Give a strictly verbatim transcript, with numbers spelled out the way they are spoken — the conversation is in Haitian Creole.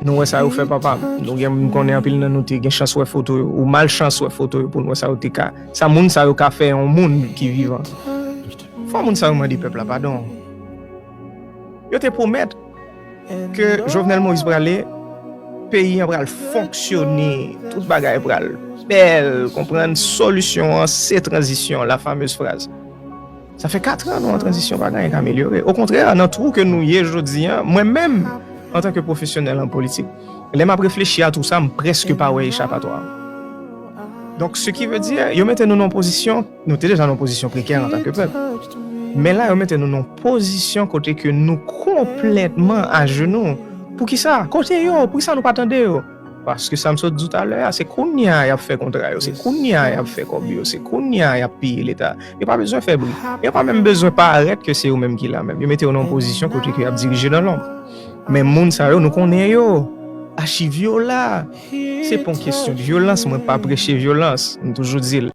Nou wè sa yo fè papa m. Nou gen, m konnen anpil nan nou te gen chans wè foto yo, ou malchans wè foto yo pou n wè sa yo te ka, sa moun sa yo ka fè yon moun ki vivan. Fò moun sa yo mande pèp la padon. Yo te pwomèt ke Jovenel Moïse prale, peyi an pral fonksyone, tout bagay pral bèl, konprann, solisyon an se tranzisyon, la fameuse phrase. Sa fè kat an nou an tranzisyon, pa gen anyen k amelyore. Okontrè, nan twou ke nou ye jodi an, mwen menm, antanke pwofesyonèl an politik, lè m ap reflechi a tou sa, m prèske pa wè echapatwa. Donk, ce qui veut dire, yo mete nou nan yon pozisyon, nou te deja nan yon pozisyon prekè antanke pèp. Men la, yo mete nou nan yon pozisyon kote ke nou konplètman ajenou. Poukisa? Kote yo? Poukisa nou pa tande yo? Paske sa m sot di w talè a, se kounye a y ap fè kontra yo, se kounye a y ap fè kòb yo, se kounye a y ap peye Leta. Yo pa bezwen fè bri. Yo pa menm bezwen parèt ke se yo menm ki la menm. Yo mete yo nan yon pozisyon kote ke y ap dirije nan lonb. Men moun sa yo, nou konnen yo. Achiv yo la. Se pa yon kesyon de vyolans, mwen pa preche vyolans. M toujou di l.